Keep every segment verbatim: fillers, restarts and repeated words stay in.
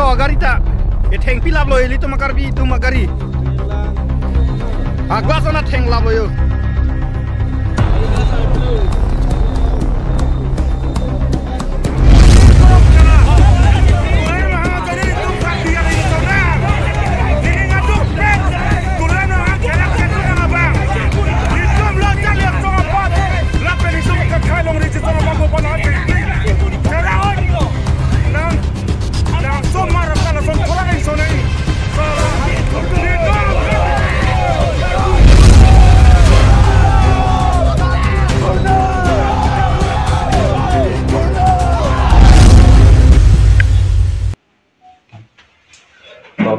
Agari ta, etheng pilaplo, ilitum a-Karbi atum agari. Agwa sana theng laplo yo.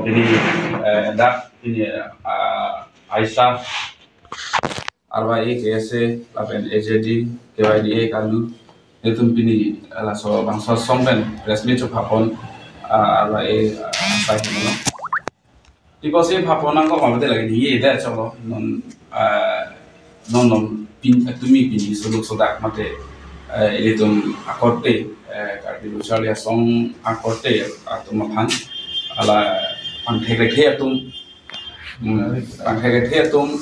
Pini, eh, dak pini, eh, Aisa, R Y A, K S A, lapen A J D, K Y D A, KALU, nelitum pini, eh, laso bangso asong pen press meet chepapon, ah, R Y A, ah, sai hino. Di kosi papon nangkok mate lake ningjedet choklo, non, ah, non non pin, tumi pini soduk sodak mate, eh, ilitum akorte, eh, Karbi Lo Charli Asong akorte atum aphan, hala pangthek thekthe atum, hmm, pangthek thekthe atum,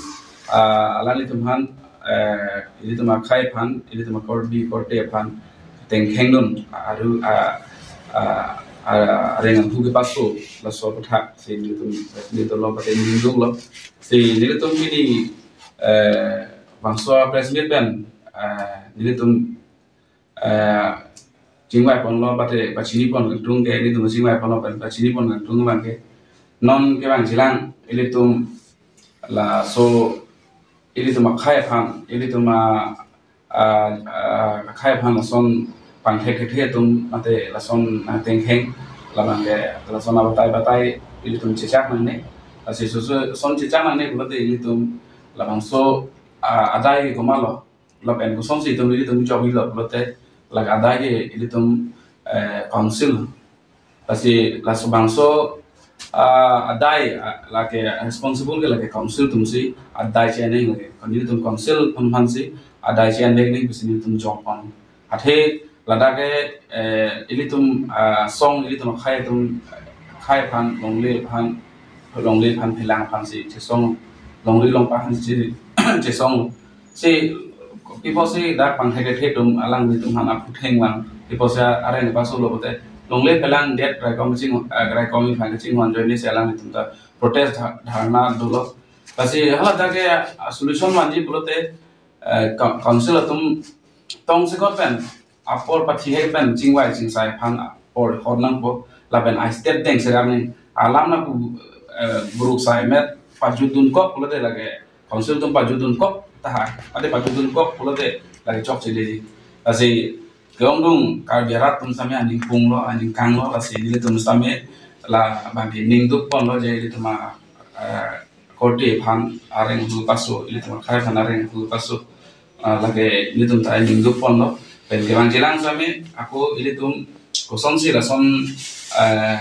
ah, alanglitum aphan, eh, ilitum akhei aphan, ilitum akorbi korte aphan tengkheng dun, aru, ah, ah, ah, areng ahu kepaso, laso aputhak si nelitum, nelitum lo pate ningduklo. Si nelitum pini, eh, bangso press meet pen, eh, nelitum, eh, chingvai ponlo pate pachini pon kangtung ke, nelitum chingvai ponlo pen pachini pon kangtung abang ke, non kevangjilang ilitum laso ilitum akhei aphan, ilitum a, a, a, akhei aphan lason pangthek thekthe atum mate lason nangtengkheng, labang ke lason abatai batai ilitum chechak nangne. Lasi laso, lason chechak nangne pulote ilitum labangso, a, adai ke komatlo, lapen kosonsi itum ilitum chok-ilo pulote, lake adai ke ilitum, eh, council. Lasi laso bangso, ah, adai, ah, lake responsible ke lake council atumsi adai che-en nang lake. Kon ilitum council atum aphansi adai che-en nang pusi nelitum chok pon. Athe ladak ke, eh, ilitum, ah, asong, ilitum akhei atum, akhei aphan, longle aphan, longle aphan phelang aphansi chesong, longri longpa aphansi chesong. Si, kopi pusi dak pangthek thekthe atum alanglitum aphan aphutheng vang. Kopi pusi areng paso lo pulote longle phelangdet raikom ching, ah, raikom aphan kachinghon ajoine si alanglitum ta protest dha-, dharna dolo. Lasi haladak ke, ah, solution vanji pulote, eh, coun-, council atum tongsekot pen apor pathihek pen chingvai chingsai aphan apor hor nangpo, lapen ai step deng serak ni alam na pu, eh, buruk sai met pajutdun kok pulote lake council atum pajutdun kok tahai, ade pajutdun kok pulote lake chokche detji. Lasi ke-ongdung Karbi arat atum sitame aning punglo, aning kanglo, lasi nelitum sitame labang ke ningduk ponlo je ilitum a, eh, korte aphan areng ahu paso, ilitum akhei aphan areng ahu paso, ah, lake nelitum ta ningduk ponlo. Pen kevangjilang sitame ako ilitum kosonsi lason, eh,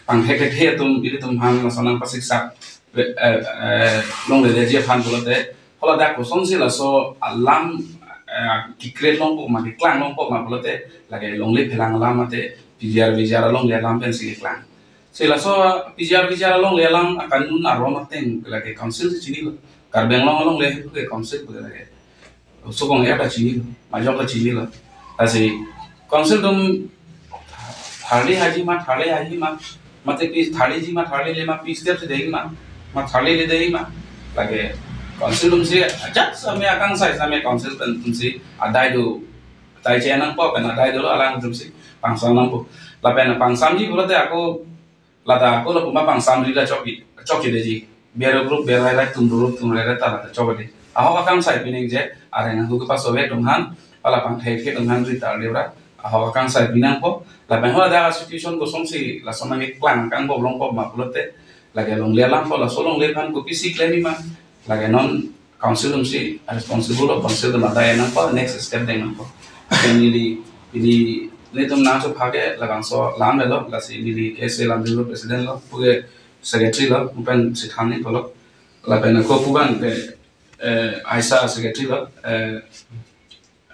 pangthek thekthe atum ilitum aphan lason nangpasiksak, eh, eh, longledetji aphan pulote, haladak kosonsi laso alam, eh, kekre longpo ma, keklang longpo ma pulote, lake longle phelang alam mate P G R V G R alongle alam pensi keklang. Si laso P G R V G R alongle alam akanun aron ateng lake council si chinilo. Karbi Anglong alongle ke council pulote lake sokong ya ta chinilo, majok ta chinilo. Lasi council atum tharli haji ma, tharli haji ma, mate pi tharliji ma, tharlile ma, pi step si dei ma, ma tharliledei ma. Lake council atumsi ajat sitame akangsai sitame council pen atumsi adai do, adai che nangpo, pen adai dolo alanglitumsi pangsam nangpo. Lapen pangsamji pulote ako lata ako lapu ma pangsamri la chokji, chokji detji. Bero group bero hai rai tum group tum rai rai ta lata chokji. Ahok akangsai pinangji, areng ahu kepaso ave atum aphan, hala pangthek thekthe atum aphan ri tar debra. Ahok akangsai pinangpo, lapen haladak situation kosonsi lason nangkeklang kangbo longpo ma pulote, lake longle alam po, laso longle aphan kopisi klemji ma, lake non council atumsi responsible lo, council atum adai nangpo, next step deng nangpo. Lapen neli, neli nelitum nangchophak ke labangso alam lo, lasi neli K S A Lumding Road president lo, puke secretary lo, pen si than ni pulo. Lapen ako pu abang ke, eh, Aisa secretary lo, eh,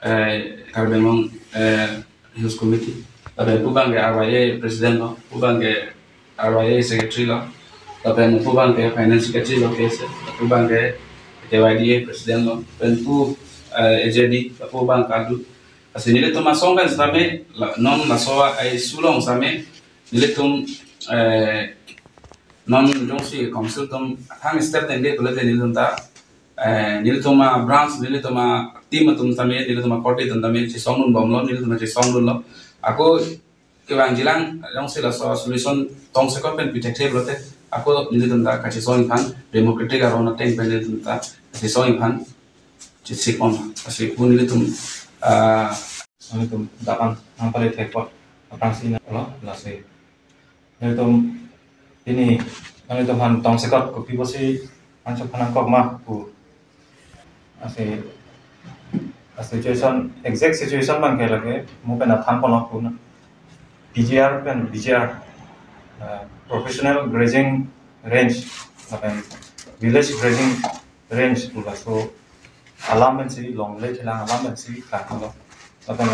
eh, Karbi Anglong, eh, Hills Committee. Lapen pu abang ke R Y A president lo, pu abang ke R Y A secretary lo, lapen pu abang ke finance secretary lo K S A, pu abang ke K Y D A president lo, lapen pu, eh, A J D, lapu abang kadu. Lasi nelitum asong pen sitame, la, non laso a-issue along sitame, nelitum, eh, non jongsi council atum thang step tangte pulote nelitum ta, eh, nelitum a-branch, nelitum a-team atum sitame, nelitum a-party atum sitame chesongdun bomlo, nelitum chesongdunlo. Ako kevangjilang jongsi laso solution tongsekot pen pi thekthe pulote, ako nelitum ta kachesong aphan, democratic aron ateng pen nelitum ta kachesong aphan chesik pon. Lasi pu nelitum, ah, nelitum dapan nangpale thek apot aphrangsi nanglo, lasi nelitum pini nanglitum aphan tongsekot kopi pusi anchot aphan nangkok ma pu. Lasi, a situation, exact situation abang ke lake mo pen athan ponlo pu na. P G R pen V G R, eh, professional grazing range, lapen village grazing range pu laso alam pensi, longle kelang alam pensi klang lo. Lapen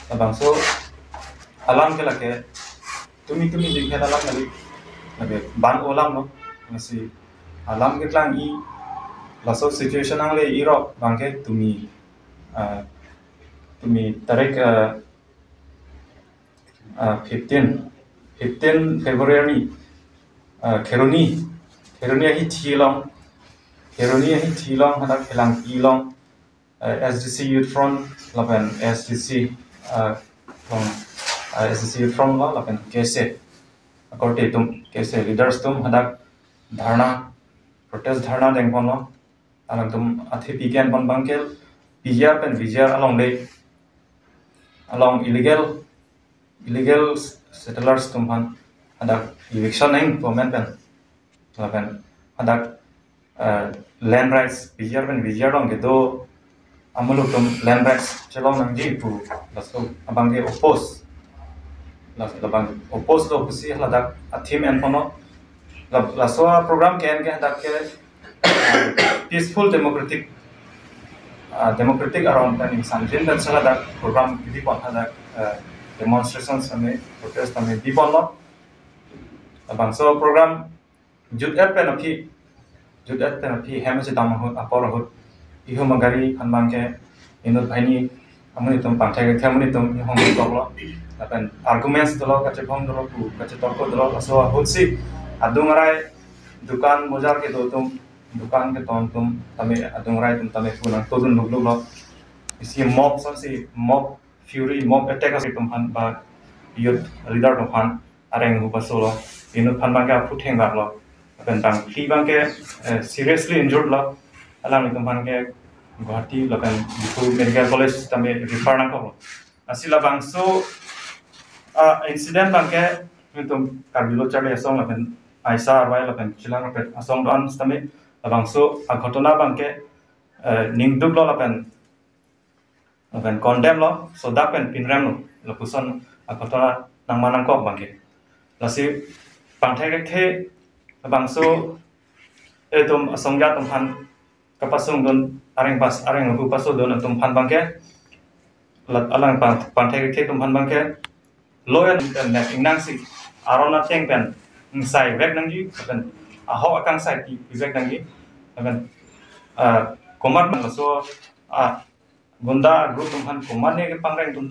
labangso alam ke lake tumi tumi dingphet alam kali, lake ban-o alam lo. Lasi alam keklangji, laso situation nangle-irok abang ke tumi, ah, tumi tarik, ah, ah, fifteen, fifteen February, ah, Kheroni, Kheroni ahithi along, Kheroni ahithi along hadak Phelangpi along, eh, S D C Youth Front lapen S D C, eh, from, eh, S D C Youth Front lo lapen K S A akorte atum, K S A leaders atum hadak dharna, protest dharna dengponlo. Alangtum athepi ke-en pon abang ke P G R pen V G R alongle, along illegal, illegal settlers atum aphan hadak eviction nang government pen, lapen hadak, eh, land rights, P G R pen V G R along kedo amuluk atum land rights chelong nangji pu laso abang ke oppose. Las-, labang oppose lo pusi haladak a-theme enponlo. La-, laso program ke-en ke hadak ke, eh, peaceful democratic, ah, democratic aron pen ingsangjin pen si ladak program bipon hadak, eh, demonstration sitame, protest sitame biponlo. Labangso program jut-et pen aphi, jut-et pen aphi hem si dam ahut, apor ahut, ihum agari aphan abang ke inut banghini amonit atum, pangthek kethekthe amonit atum ihum toklo. Lapen arguments dolo, kachephong dolo, pu kachetorko dolo, laso ahut si adung arai, dukan bojar kedo atum, dukan keton atum tame, adung arai atum tame pu nangtodun lukluk lo. Isi mob, sonsi mob fury, mob attack asi atum aphan ba youth leader atum aphan areng hu pasolo, inut aphan abang ke aphu thengvak lo. Lapen bangphli abang ke, eh, seriously injured lo. Alanglitum aphan ke Guwahati lapen Diphu Medical College tame refer nangkoklo. Lasi labangso, ah, incident abang ke nelitum Karbi Lo Charli Asong lapen AISA, R Y A lapen chelang rapet asong do-an sitame labangso aghotona abang ke, eh, ningduk lo lapen lapen condemn lo, sodak pen pinrem lo, lapuson aghotona nangman nangkok abang ke. Lasi pangthek kethekthe labangso etum asong ajat atum aphan kapasungdun, areng pas, areng hu pasodun atum aphan abang ke, la-, alang pang-, pangthek kethekthe atum aphan abang ke law and order ingnangsi aron ateng pen ingsai vek nangji, lapen ahok akangsai pi, pi vek nangji, lapen, ah, komat abang laso, ah, gunda group atum aphan komat ne kepangreng atum,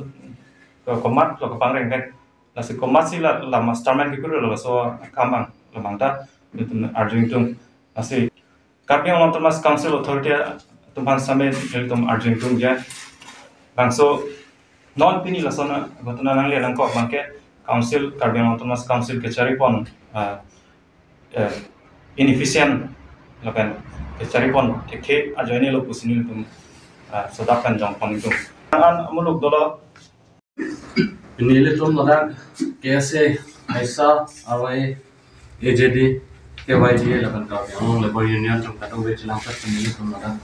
komat lo kepangreng vek. Lasi komat si la, la mastermind kekur lo laso akam abang, labang ta nelitum arju ingtung. Lasi Karbi Anglong Autonomous Council Authority atum aphan sitame nelitum arju ingtung je. Bangso non pini lason aghotona nangle nangkok abang ke Council, Karbi Anglong Autonomous Council kacharipon, ah, eh, inefficient lapen kacharipon thekthe ajoine lo pusi nelitum, ah, sodak pen jongpon ingtung. An amuluk dolo. Pini ilitum ladak K S A, AISA, R Y A, A J D, K Y D A lapen Karbi Anglong Labour Union atum kadokave chelangpet pini ilitum ladak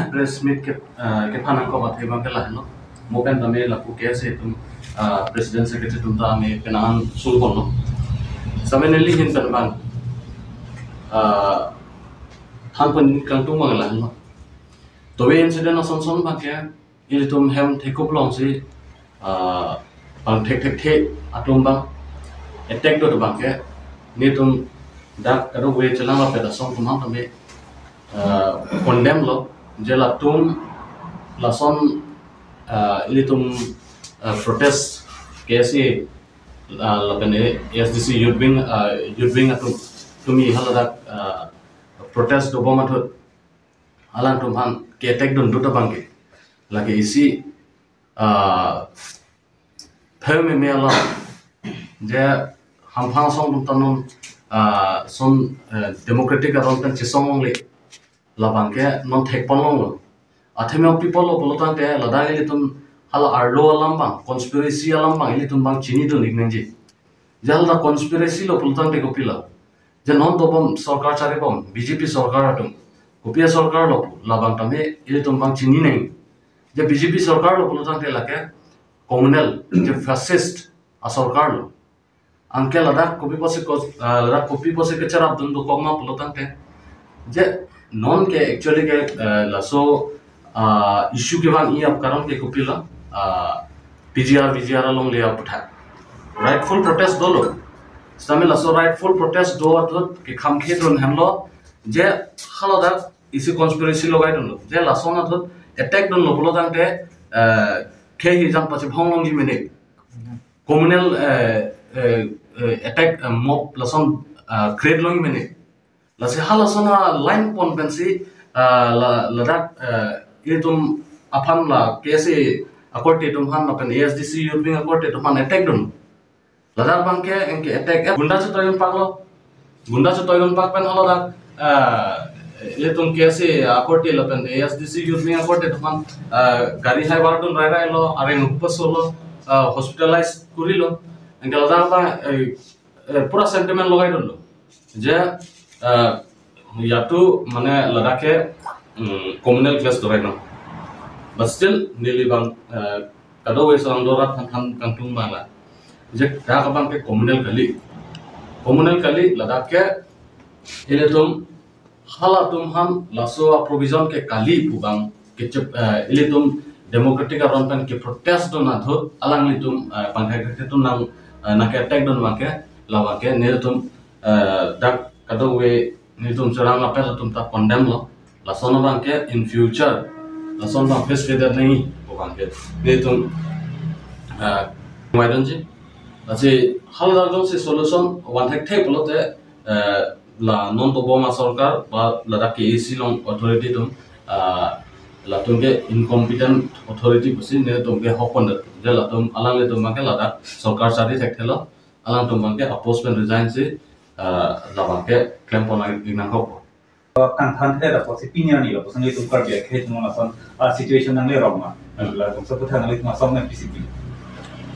press meet ke, eh, kephan nangkok athe abang ke lahelo. Mo pen tame lapu K S A atum, eh, president secretary atum ta ame penang sulpon lo. Sitame neli ahin pen abang, eh, thanpon kangtung abang lahelo. Tobe incident ason son abang ke ilitum hem thekup alongsi, ah, Bang thekthekthe atum bang attack do abangke, nelitum dak kadokave chelang rapet asong atum aphan tame, uh, condemn lo, je latum lason, uh, ilitum, uh, protest K S A, uh, lapen A S D C youth wing, uh, youth wing atum, tumi haladak, uh, protest dobom ahut alangtum aphan ke-attack dun do abangke, lake isi, ah, phe meme alam, je hamphang asong atum ta non, ah, son, eh, democratic aron pen chesong longle, labangke non thekpon longlo. Athema people lo pulo tangte ladak ilitum hala arlo alam bang, conspiracy alam bang ilitum bang chini dun ik nangji. Je hala conspiracy lo pulo tangte kopilo? Je non dobom sorkar charibom, B J P sorkar atum. Kopi asorkar lo pu, labang tame ilitum bang chini nang. Je B J P sorkar lo pulo tangte lake communal, je fascist asorkar lo. Anke ladak kopi pusi ko, ah, ladak kopi pusi kecherap dun dokok ma pulo tangte, je non ke actually ke, eh, laso, ah, issue kevang-i akaron ke kopilo, ah, P G R, V G R alongle aputhak rightful protest dolo. Sitame laso rightful protest do ahut kekhamkhe dun henlo, je haladak isi conspiracy logai dunlo. Je lason ahut attack dunlo pulo tangte, eh, khei hi jang pachebhong longji mene. Communal, eh, eh, eh, attack, eh, mob lason, ah, create longji mene. Lasi halason aline pon pensi, ah, la, ladak, eh, itum aphan la K S A akorte atum aphan lapen A S D C youth wing akorte atum aphan attack dun. Ladak abangke anke attack, eh, gunda chotoi dun paklo. Gunda chotoi dun pak pen haladak, eh, itum K S A akorte lapen A S D C youth wing akorte atum aphan, eh, gari hire dun rai rai lo, areng upasolo, eh, hospitalize korilo. Anke ladak abang, eh, eh, pura sentiment logai dunlo. Je, eh, yatu mane ladak ke, mm, communal clash dorai nang. But still, neli bang, eh, kadokave ason dorat than than kangtung bang la. Je dak abangke communal kali. Communal kali ladak ke ilitum halatum aphan laso aprovision ke kali pu bang kechep, eh, ilitum democratic aron pen keprotest dun ahut alanglitum, eh, pangthek atum nang, eh, nang ke-attack dun abangke, labangke nelitum, eh, dak kadokave nelitum chelang rapet atum ta condemn lo. Lason abangke in future lason abang face pedet nangji pu abangke nelitum, eh, mai dunji. Lasi haladak jongsi solution van thekthe pulote, eh, la non dobom asorkar ba ladak K A C along authority atum, ah, latum ke incompetent authority pusi nelitum ke hokpon det. Je latum alanglitum abangke ladak sorkar chari thekthelo, alangtum abangke apost pen resign si, ah, labangke klempon nangji nangkok. Kangthan thek apotsi pini arni lapuson ilitum Karbi akhei atum lason, ah, situation nangle rong ma. Latum seputhak nanglitum asong na P C P.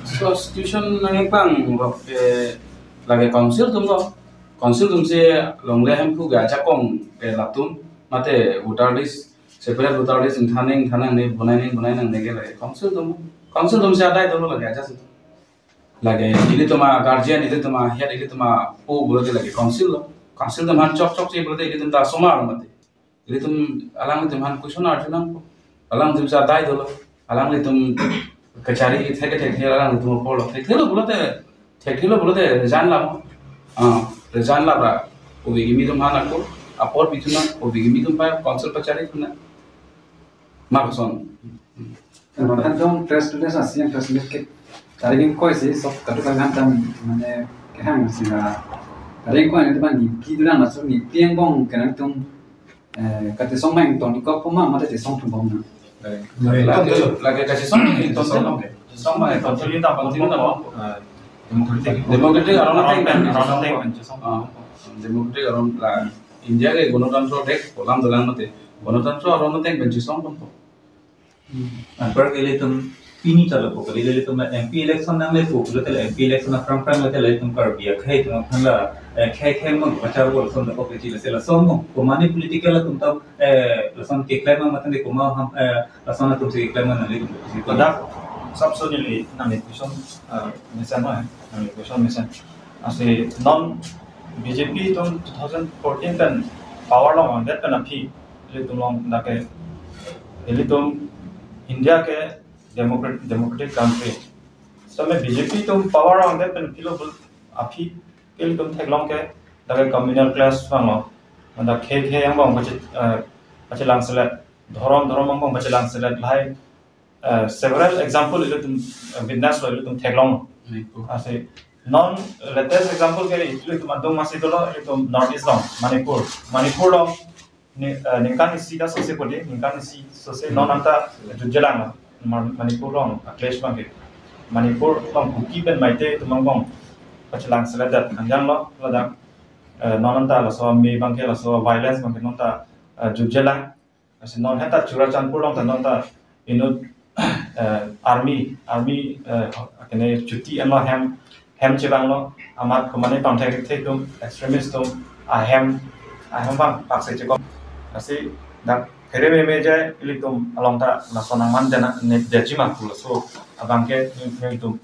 So situation nangpang rok, eh, lake council atum lo. Council atumsi longle hemphu ke ajakong ke latum mate voter list, separate voter list ingthan ingthan nangne, bonai nang bonai nangne ke lake council atum. Council atumsi adai dolo lake aja si. Lake ilitum a-guardian, ilitum a-head, ilitum apo pulote lake council lo. Council atum aphan chokchok che pulote ilitum ta asomar mate. Ilitum alanglitum aphan question arju nangpo. Alanglitumsi adai dolo. Alanglitum kachari thek thekthe alanglitum apor lo. Thekthelo pulote, thekthelo pulote resign lamo. Ah, resign labra. Obi kimi atum aphan ako apor pithu nang, obi kimi atum aphan council pachari thu nang. Markson. Kadokave press release asi, press release ke tarik ingkoi si, so kadokave atum mane kehang si na. Tarik ingkoi nanglitum aphan ningje dun nang, laso ningje angbong ke nangtum, eh, kachesong ma ingtong ikop ma, mate chesong thumbom nang. Lake, lake kachesong ma ingtong thumbom. Chesong ma ingtong thumbom. Democratic, democratic aron ateng pen chesong. Ah, democratic aron la India ke gonotantro dek pu alam dolang mate. Gonotantro aron ateng pen chesong thumbom. Anpar ke ilitum pini chalo po kali, ilitum la M P election nangle po, pulote la M P election aphrang aphrang lote la ilitum Karbi akhei atum aphan la, eh, khei khei mang pachar bol son da po kali, la sela son mang. Komatne political atum ta, eh, lason keklem mang mate koma ham, eh, lason atumsi keklem mang nangli atum si. Ladak sab so neli nangli question, eh, mesen ho, eh, nangli question mesen. Lasi non B J P atum two thousand fourteen pen power along vangdet pen aphi ilitum along dak ke, ilitum India ke democrat-, democratic country. Same B J P atum power angdet pen kilo bul aphi ke ilitum theklong ke dak communal clash vanglo. Manda khei khei angbong pache, eh, pachelangselet, dhorom dhorom angbong pachelangselet lahai, eh, several example ilitum, eh, witness lo, ilitum theklong. Manipur. Lasi non latest example ke ilitum adung masi dolo, ilitum North East along, Manipur. Manipur along ni, eh, ningkan isi ta sose kodi, ningkan isi sose non anta jutjelang Ma-, Manipur along a-clash abangke. Manipur along Kuki pen Meitei atum angbong pachelangselet det angjang lo, ladak, eh, non anta laso me abangke, laso violence abangke non ta, eh, jutjelang. Lasi non heta Churachandpur along ta non ta inut, eh, army, army, eh, kene chuti enlo, hem, hem chevanglo, amat komane pangthek thek atum, extremist atum ahem, ahem vang pakse chekong. Lasi dak phere meme jai ilitum along ta laso nangman dena ne dejima pu laso abangke ni, ni itum